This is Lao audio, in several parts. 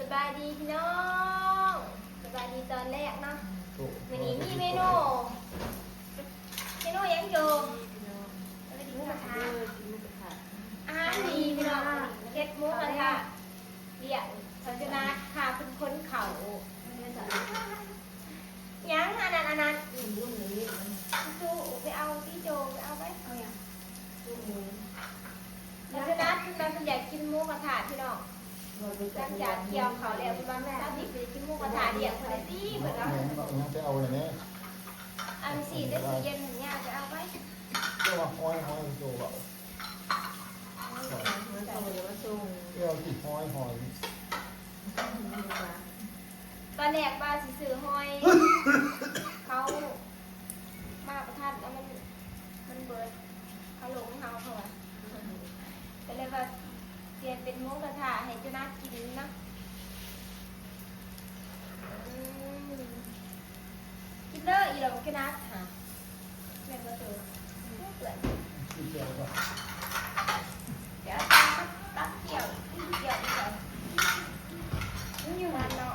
ສະບາຍດີພີ່ນ້ອງ ສະບາຍດີຕອນແລກເນາະ. ມື້ນີ້ມີເມນູ ເມນູຫຍັງໂຈ? ສະບາຍດີ ໝູກະທະ ອາຫານດີພີ່ນ້ອງ ເຮັດໝູກະທະ ລ້ຽງເຂົາຈະນາ ຂ້າເປັນຄົນເຂົ້າ. ຫຍັງອັນນັ້ນ ອັນນັ້ນ ຕູ້ໄປເອົາຕິໂຈ ໄປເອົາໄປ. ເອົາຫຍັງ? ເຂົາຈະນາ ເພິ່ນວ່າເພິ່ນຢາກກິນໝູກະທະພີ່ນ້ອງ. ຫຼັງຈາກກ່ຽວເຂົ້າແລ້ວ ເພິ່ນວ່າ ແມ່ ສາວຕິດໄປກິນໝູກະທະ ລ້ຽງເພິ່ນໄດ້ຕິ ເພິ່ນວ່າ. ໄປເອົາແດ່ ອັນຊີ້ນໃນຕູ້ເຢັນຫັ້ນ ຍ່າງໄປເອົາໄປ. ເຈົ້າວ່າຫອຍ ຫອຍໂຕເວົ້າ ຫອຍໂຕ ດຽວມາສົ່ງ ເຈົ້າຊິຫອຍ ຫອຍ. ຕອນແລກວ່າຊິຊື້ຫອຍ ເຂົາມາບໍ່ທັນ ແລ້ວມັນ ມັນເບິດ ເຂົາຫຼົງເຮົາ ເຂົາວ່າ ກໍເລີຍວ່າປ່ຽນເປັນໝູກະທະໃຫ້ເຈົ້ານາດກິນເນາະ. ອືມ ກິນເດີອີ່ຫຼໍ ເຈົ້ານາດຫາ. ແມ່ນບໍ່ໂຕ? ເປື້ອນ ກິນແຈ່ວກ່ອນ ດຽວເອົາຕຳ ຕຳແຈ່ວ ກິນແຈ່ວກ່ອນ. ມັນຢູ່ຫັ້ນເນາະ.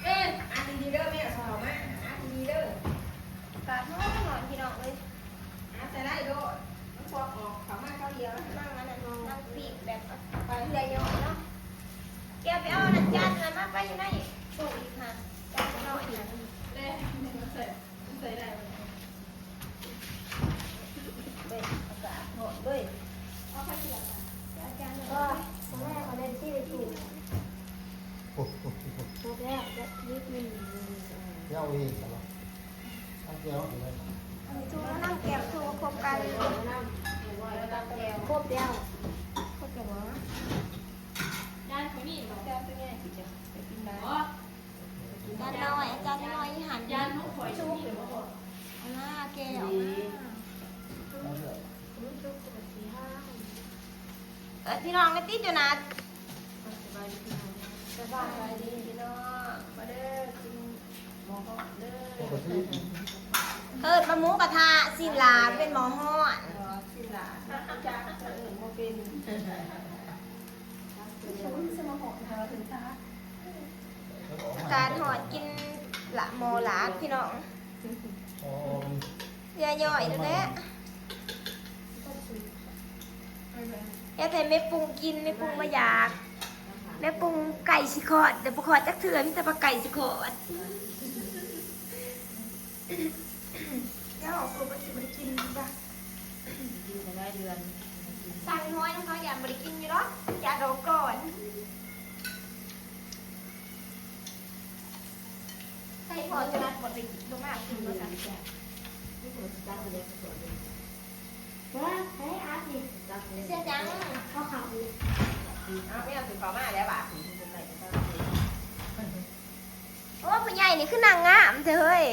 ເອີ ອ່ານດີໆເດີ ແມ່ເຂົ້າມາ ອ່ານດີໆເດີ. ອາກາດຮ້ອນໆ ພີ່ນ້ອງເອີຍ ອ່ານໃສ່ໄດ້ໂລດ ມັນພວກອອກເຂົ້າມາຄາວດຽວ ນັ່ງອັນນັ້ນ ນັ່ງປີກແບບ ໄປເຮືອຍ່ອຍເນາະ. ແກໄປເອົາອັນນັ້ນ ຈານນັ້ນມາ ໄປຢູ່ໃນໂຕະອີກຫັ້ນ ຈານນ້ອຍຫັ້ນ ແລ້ວມັນໃສ່ ໃສ່ໄດ້ບໍ່? ເບິ່ງ ອາກາດຮ້ອນເວີຍ ເອົາໄປເທື່ອກັນ ອາຈານ ກໍ ແມ່ເອົາໄດ້ທີ່ໄດ້ຖືກ ໂອ້ໂຫ ແລ້ວ ແລ້ວ ຍາວເອງຊະລະ ເອົາແກ້ວ ອັນນີ້ຖືວ່ານຳແກ້ວ ຖືວ່າຄົບກັນ ຄົບແລ້ວ ຄົບແລ້ວບໍ່? ຈານຂ້ອຍມີບໍ່? ຈານຕົວໃຫຍ່ ຈານນ້ອຍ ອາຈານນ້ອຍຢູ່ຫັ້ນ ຈານນ້ອງຂ້ອຍມີບໍ່? ເອົາມາແກ້ວ ເອົາມາ ເອີ້ນພີ່ນ້ອງແດ່ຕິ ເຈົ້ານາດ. ສະບາຍດີພີ່ນ້ອງ ສະບາຍດີພີ່ນ້ອງ ມາເດີ ກິນໝໍຮ້ອນເດີ. ເອີ້ນວ່າໝູກະທະ ຊີ້ນຫຼາ ເປັນໝໍຮ້ອນ ຊີ້ນຫຼາ ຈັກເອີ້ນບໍ່ເປັນ. ອາກາດຮ້ອນ ກິນລະໝໍຫຼາດພີ່ນ້ອງ ເຫື່ອຍ້ອຍນັ້ນແຫຼະ. ເຮັດໃຫ້ແມ່ປຸງກິນ ແມ່ປຸງບໍ່ຢາກ ແມ່ປຸງໃກ້ຊິຄອດ ແຕ່ບໍ່ຄອດຈັກເທື່ອ ມີແຕ່ວ່າໃກ້ຊິຄອດ. ແລ້ວເອົາໂຕໄປຊິບໍ່ໄດ້ກິນບໍ່? ກິນກໍໄດ້ເດືອນ ສັ່ງນ້ອຍນຳເຂົາ ຢ້ານບໍ່ໄດ້ກິນຢູ່ດອກ ຢ່າດອກກ່ອນ. ໃສ່ພໍຈະລັດບໍ່ໄດ້ກິນ ບໍ່ມາກິນບໍ່ຊັ້ນ. ວ່າໃສ່ອາດນີ້ ເສຍຫຍັງ? ເອົາເຂົ້າ ເອົາແມວຊິເຂົ້າມາແລ້ວບາດນີ້. ໂອ້ ຜູ້ໃຫຍ່ນີ້ຄືນາງງາມແທ້ເຮີ້ຍ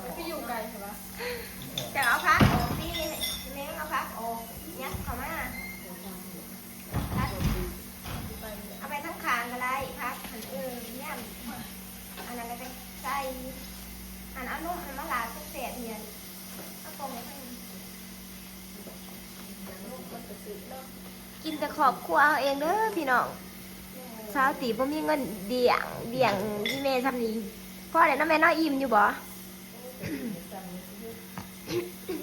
ໄປຢູ່ໄກແທ້ວະ. ເຈົ້າເອົາຜັກອອກຕິ ແມ່ເອົາຜັກອອກ ຍັບເຂົ້າມາ ຜັກ ເອົາໄປທາງຂ້າງກໍໄດ້ ຜັກຫັ້ນ ເອີ ຍາມອັນນັ້ນແລ້ວກໍໃສ່ ອັນ ເອົານົມຫັ້ນມາລາດແຊບໆ ເອີ ເອົາປ່ອງໄວ້ທາງ ກິນແຕ່ຄອບຄົວເຮົາເອງເດີພີ່ນ້ອງ. ສາວຕີບໍ່ມີເງິນລ້ຽງ ລ້ຽງອີ່ແມ່ຊ່ຳນີ້ ພໍແລ້ວເນາະແມ່ເນາະ. ອີ່ມຢູ່ບໍ່?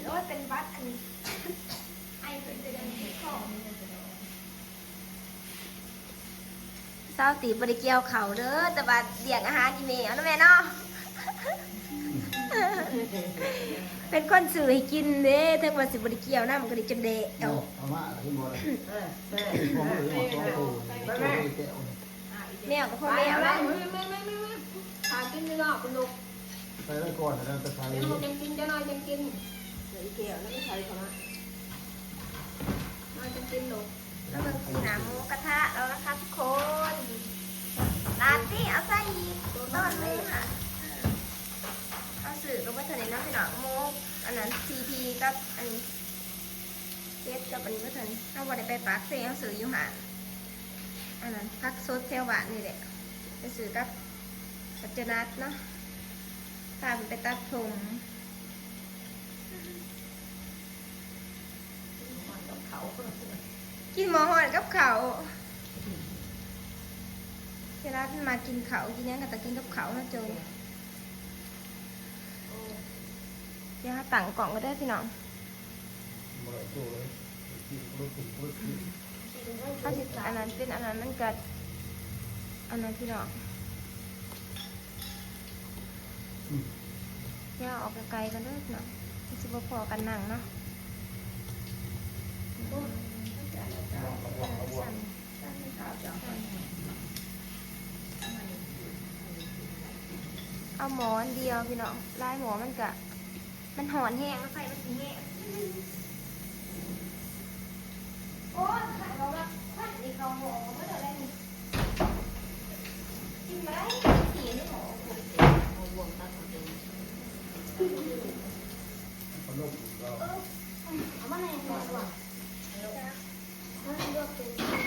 ໂອ້ຍ ເປັນຫວັດ ອັນ ໄອເປັນແຕ່ເດືອນສິບສອງ. ສາວຕີບໍ່ໄດ້ກ່ຽວເຂົ້າເດີ ແຕ່ວ່າລ້ຽງອາຫານອີ່ແມ່ເອົາເນາະແມ່ເນາະ. ເປັນຄົນຊື້ໃຫ້ກິນເດ້ ເຖິງວ່າຊິບໍ່ໄດ້ກ່ຽວນຳ ກໍໄດ້ຈັກແດ່. ເອົາມາເຫັນບໍ່ລະ? ເອີ ແມ່ກໍພໍແມ່ເອົາລະ ພາກິນຢູ່ນອກ ເປັນນົກ. ໃສ່ໄວ້ກ່ອນ ແລ້ວຈະໃສ່ ເຈົ້ານ້ອຍຈັ່ງກິນ ເຈົ້ານ້ອຍຈັ່ງກິນ ເອີ ອີແກ້ວ ແລ້ວມັນໃສ່ເຂົ້າມາ ນ້ອຍຈັ່ງກິນລູກ. ມາເບິ່ງສີໜ້າໝູກະທະແລ້ວນະຄະທຸກຄົນ. ລາດຕິ ເອົາໃສ່ອີກ ຕອນໜຶ່ງຫັ້ນ ເຮົາຊື້ກໍເບິດເທົ່ານີ້ເນາະພີ່ນ້ອງ. ໝູ ອັນນັ້ນ ສີ່ພີ ກັບອັນນີ້ ເຈັດກັບອັນນີ້ເບິດເທົ່ານີ້. ເຮົາບໍ່ໄດ້ໄປປາກເຊ ເຮົາຊື້ຢູ່ຮ້ານ ອັນນັ້ນ ຜັກສົດແຖວບ້ານນີ້ແຫຼະ ໄປຊື້ກັບ ກັບເຈົ້ານັດເນາະ ພາເພິ່ນໄປຕັດຜົມ. ກິນໝໍຮ້ອນກັບເຂົ້າ ກິນໝໍຮ້ອນກັບເຂົ້າ. ເວລາເພິ່ນມາກິນເຂົ້າກິນຫຍັງກໍຕ້ອງກິນກັບເຂົ້າເນາະໂຈ. ດຽວເຮົາຕັ້ງກ້ອງກັນເດີພີ່ນ້ອງ. ເຮົາຊິອັນນັ້ນເປັນອັນນັ້ນມັນກະອັນນັ້ນພີ່ນ້ອງ. ດຽວອອກໄກໆກ່ອນເດີພີ່ນ້ອງ ມັນຊິບໍ່ພໍກັນນັ່ງເນາະ. ເອົາໝໍ້ອັນດຽວພີ່ນ້ອງ ຫຼາຍໝໍ້ມັນກະ ມັນຮ້ອນແຮງ ແລ້ວໄຟມັນຊິແຮງ. ໂອ້ຍ ຄັນວ່າ ຄັນນີ້ເຂົ້າໝໍ້ເບິດແລ້ວນີ້ ກິນບໍ່ໄດ້ ຂີ້ໃນໝໍ້. ເອົາບ່ວງຕັກເອົາເອງ ເອີ ເອົາມາໃນໝໍ້. ເອົາໄຂ່ເອົາໄຂ່ ເປັນບໍ່?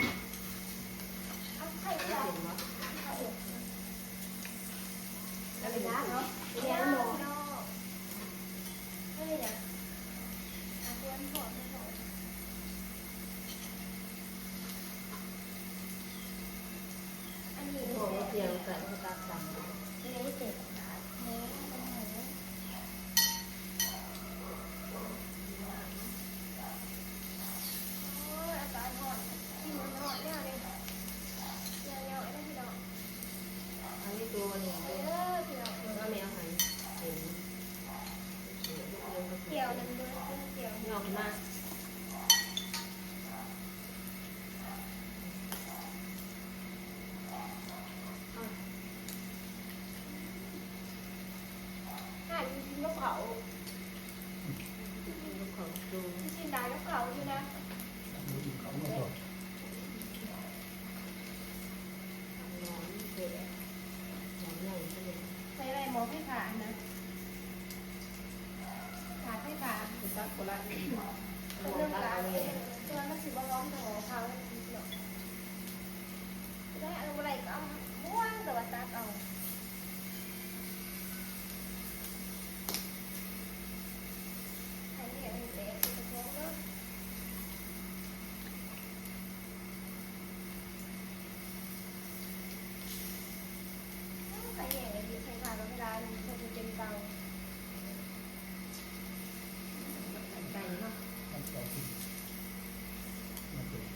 ເອົາໄຂ່ ເອົາໄຂ່ເນາະ ເອົາໄຂ່ເນາະ. ອັນນີ້ ໂອ້ ເສຍງກະກະຕັບຕຳ ອັນນີ້ເຈັບ ໂອ້ຍ ອາກາດຮ້ອນ ກິນຮ້ອນແລ້ວນີ້ ເຫຍື້ອຍ່ອຍເດີພີ່ນ້ອງ. ອັນນີ້ໂຕນີ້ ເອີ ພີ່ນ້ອງ ເອົາແມ່ເອົາໃຫ້ ເຫັນ ກ່ຽວນັ້ນເບີດ ກ່ຽວ ຍ່ອງມາ. ຫາກິນກັບເຂົ້າ ກິນກັບເຂົ້າ ກິນໄດ້ກັບເຂົ້າຢູ່ນະ. ໃສ່ໄວ້ໝໍ້ໄຟຟ້າຫັ້ນນະ ຖ້າໄຟຟ້າ ຕັກຄົນລະ ເລື່ອງການ ສ່ວນມັນຊິບໍ່ຮ້ອນ ຕ້ອງເອົາເຂົ້າເນາະ. ໄດ້ ເອົາບໍ່ໄດ້ກໍເອົາ ບໍ່ວ່າ ແຕ່ວ່າຕັກເອົາ ໃຫ້ແຫ້ງແຕກເປັນກະແພງເດີ. ໂອ້ ໄຂ່ແຫ້ງອີ່ຫຼີ ໄຂ່ຂາວກໍເວລານີ້ ເພິ່ນເປັນເຕົາ ໄກ່ເນາະ ໄກ່ເ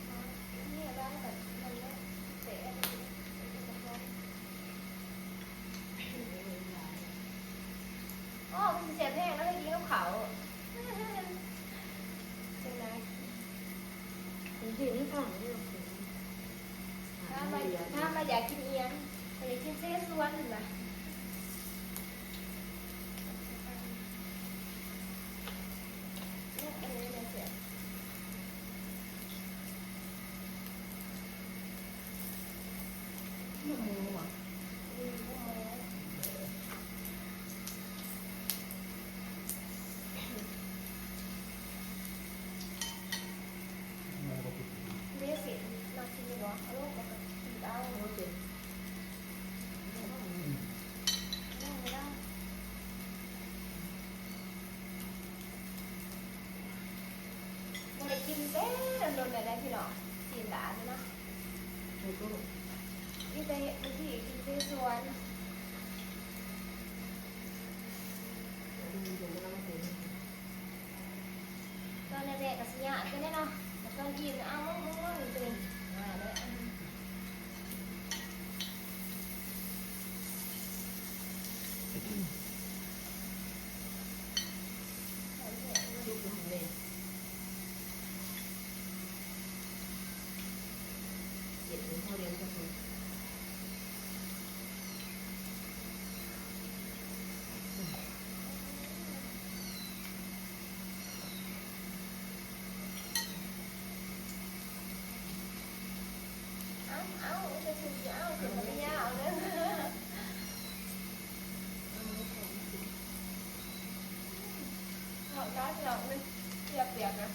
ນາະ ນີ້ລາວກໍນັ້ນແຫຼະ ແຕກເປັນກະແພງ. ໂອ້ ມັນຊິແຊບແຮງເນາະ ໄດ້ກິນກັບເຂົ້າ ເປັນໄງ? ມັນຊິໄດ້ຟັງເດ້ ຖາມວ່າ ຖາມວ່າຢາກກິນອີ່ຫຍັງ? ຂ້ອຍຢາກກິນເສສວນຫັ້ນນະ. ບໍ່ໄດ້ກິນແຕ່ດົນໆ ແລ້ວເດ້ພີ່ນ້ອງ ຊີ້ນດາດນີ້ນະ ມີແຕ່ເຮັດ ບາງທີກິນເສສວນ. ຕອນແລກໆກໍຊິຍາກຢູ່ເດ້ເນາະ ແຕ່ຕອນອີ່ມ ເອົາ ເອົາ ເອົາ ເອົາ ນີ້ຕົວນີ້ ວ່າແລ້ວ. ເອົາ ເອົາ ເອົາ ເອົາ ຂຶ້ນມາແຕ່ຍາວເດີ້. ເອົາ ເອົາ ເອົາ ເອົາ ເກືອບປຽກນະ.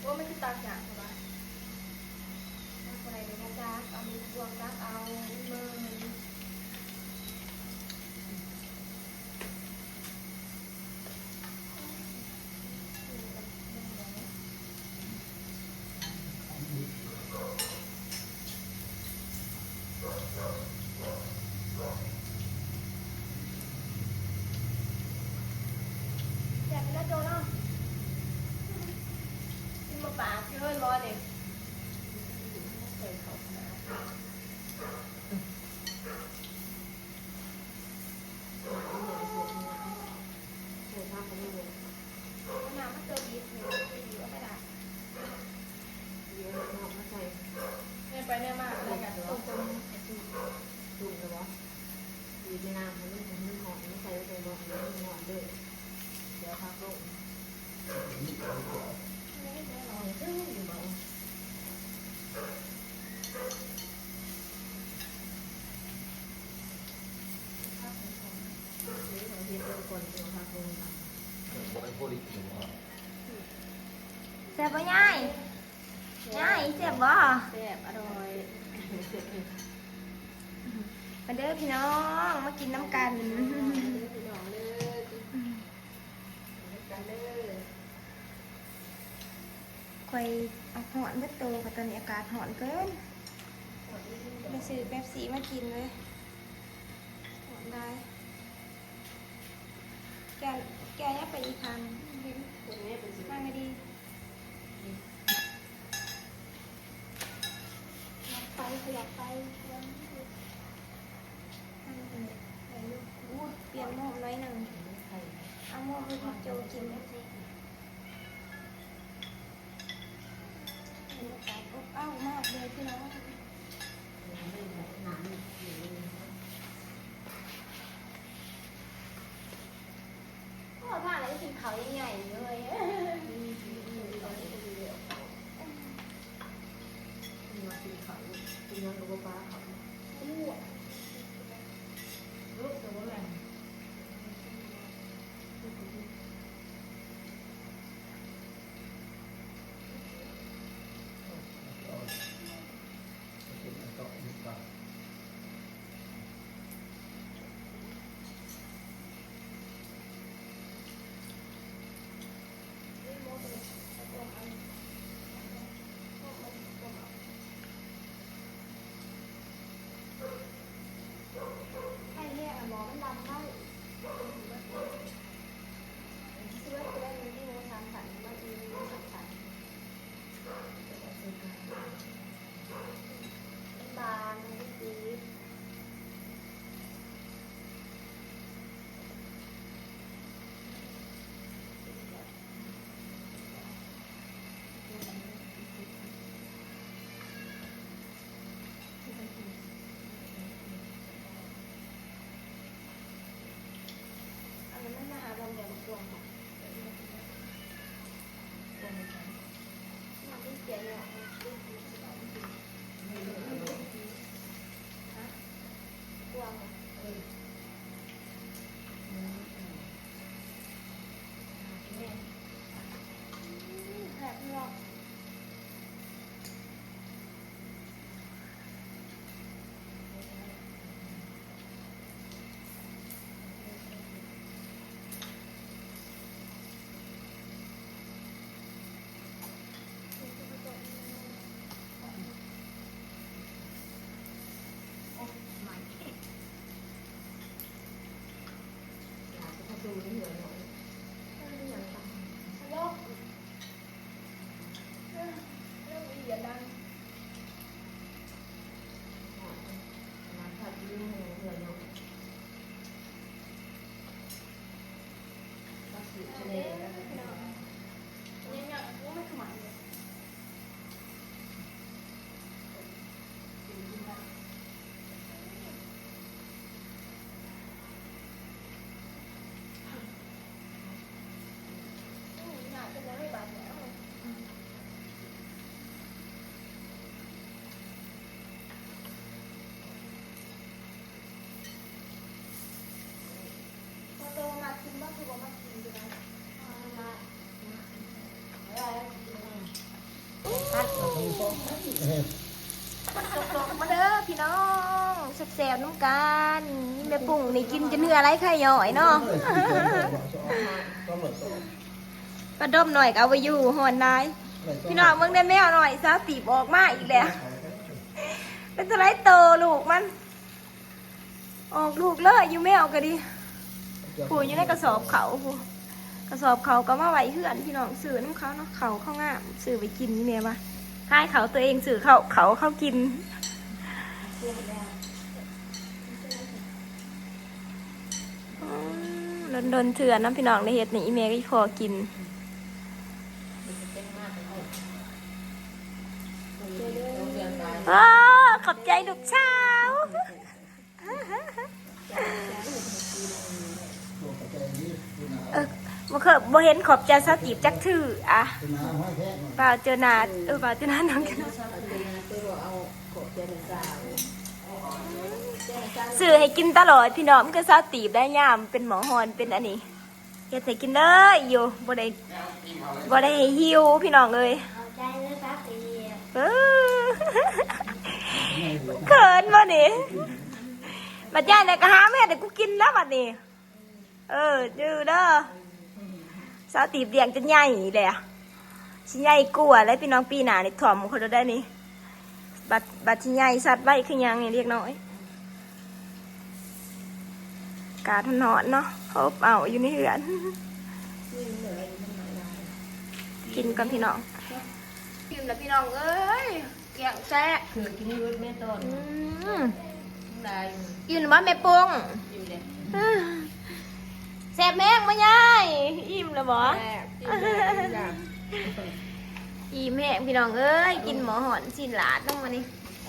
ໂອ້ ມັນຄືຕັກຍາກແທ້ວະ ຕັກບໍ່ໄດ້ເດ້ ຕັກເອົາມືພວງ ຕັກເອົາມື. ແຊບບໍ່ຍາຍ? ຍາຍ ແຊບບໍ່? ແຊບ ອະຮ່ອຍ. ມາເດີພີ່ນ້ອງ ມາກິນນຳກັນ ມາເດີພີ່ນ້ອງເດີ ກິນນຳກັນເດີ. ຂ້ອຍ ເອົາ ຮ້ອນເບິດໂຕ ຂ້ອຍ ຕອນນີ້ອາກາດຮ້ອນເກີນ ໄປຊື້ເປັບຊີມາກິນເລີຍ ຮ້ອນຫຼາຍ. ແກ ແກຢ່າໄປອີກຂ້າງ ເຫັນ ນັ່ງໃຫ້ດີ ຂະຫຍັບໄປ ຂະຫຍັບໄປ ນັ່ງໃຫ້ໄດ້ຢູ່. ອູ້ ປ່ຽນໝໍ້ໜ້ອຍໜຶ່ງ ເອົາໝໍ້ໃຫ້ພໍ່ໂຈກິນ. ບັນຍາກາດອົບອ້າວມາກເລີຍພີ່ນ້ອງ. ໂອ້ ພາກັນກິນເຂົ້າໃຫຍ່ໆເລີຍ. ກິນເຂົ້າ ກິນຫຍັງກໍບໍ່ປາເຂົ້າ. ມາເດີພີ່ນ້ອງ ແຊບໆນຳກັນ. ອີ່ແມ່ປຸ້ງນີ້ກິນຈົນເຫື່ອໄຫຼໄຂ່ຍ້ອຍເນາະ. ປາດົມນ້ອຍກໍເອົາບໍ່ຢູ່ ຮ້ອນຫຼາຍ. ພີ່ນ້ອງເບິ່ງແດ່ ແມວນ້ອຍສາວຕີບອອກມາອີກແລ້ວ. ເປັນຈັ່ງໃດໂຕລູກມັນ? ອອກລູກເລີຍຢູ່ແມວກໍດີ. ຜູ້ຢູ່ໃນກະສອບເຂົ້າ ຜູ້ກະສອບເຂົ້າກໍມາໄວ້ເຮືອນພີ່ນ້ອງ. ຊື້ນຳເຂົາເນາະ ເຂົ້າເຂົາງາມ ຊື້ໄວ້ກິນ. ແມ່ວ່າຂາຍເຂົ້າຕົວເອງ ຊື້ເຂົ້າ ເຂົ້າເຂົາກິນ. ອືມ ດົນໆເທື່ອນຳພີ່ນ້ອງໄດ້ເຮັດໃຫ້ອີ່ແມ່ກັບອີ່ພໍ່ກິນ. ໂອ້ ຂອບໃຈລູກສາວ. ເອີ ບໍ່ເຄີຍ ບໍ່ເຫັນຂອບໃຈສາວຕີບຈັກເທື່ອ. ບ່າວເຈີໜ້າ ເອີ ບ່າວເຈີໜ້າ ນ້ອງເຈີໜ້າ. ຊື້ໃຫ້ກິນຕະຫຼອດພີ່ນ້ອງ ມັນຄືຊາວຕີບໄດ໋ ຍາມເປັນໝໍຮອນເປັນອັນນີ້ ເຮັດໃຫ້ກິນເລີຍຢູ່ ບໍ່ໄດ້ ບໍ່ໄດ້ໃຫ້ຫິວພີ່ນ້ອງເອີຍ. ເອີ ເຂີນບໍ່ນີ້ ບັດຍາຍນີ້ກໍຫາມາເຮັດໃຫ້ກູກິນແລ້ວບັດນີ້. ເອີ ຈື່ເດີ ສາວຕີບລ້ຽງຈົນໃຫຍ່ແຫຼະ ຊິໃຫຍ່ກວ່າແລ້ວພີ່ນ້ອງ ປີໜ້ານີ້ຖ້ວມເຂົາໂລດໄດ໋ນີ້ ບັດ ບັດຊິໃຫຍ່ສັດໄວຄືຫຍັງນີ້ເດັກນ້ອຍ. ອາກາດຮ້ອນໆເນາະ ອົບເອົາຢູ່ໃນເຮືອນ ກິນກ່ອນພີ່ນ້ອງ. ອີ່ມແລ້ວພີ່ນ້ອງເອີຍ ແກງແຊະ ຄືກິນຢູ່ແມ່ຕອນ ອືມ ໄດ້ຢູ່ ອີ່ມແລ້ວບໍ່ແມ່ປຸງ? ອີ່ມເດ້ ແຊບແຮງບໍ່ຍາຍ? ອີ່ມແລ້ວບໍ່? ແຊບ ອີ່ມແຮງພີ່ນ້ອງເອີຍ ກິນໝໍຮອນຊີ້ນລາດນຳມື້ນີ້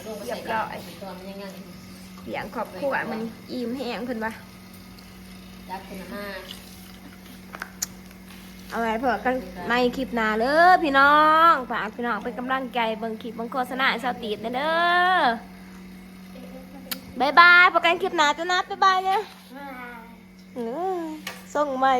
ຮຽບຮ້ອຍ ລ້ຽງຄອບຄົວມື້ນີ້ ອີ່ມແຮງເພິ່ນວ່າ ຈັດຂຶ້ນມາ ເອົາໄວ້ພໍ້ກັນໃໝ່ຄລິບໜ້າເດີພີ່ນ້ອງ. ຝາກພີ່ນ້ອງເປັນກຳລັງໃຈເບິ່ງຄລິບເບິ່ງໂຄສະນາໃຫ້ສາວຕີບແດ່ເດີ. ບາຍບາຍ ພໍ້ກັນຄລິບໜ້າ ເຈົ້ານັດ ບາຍບາຍເດີ. ເອີຍ ສົ່ງໃໝ່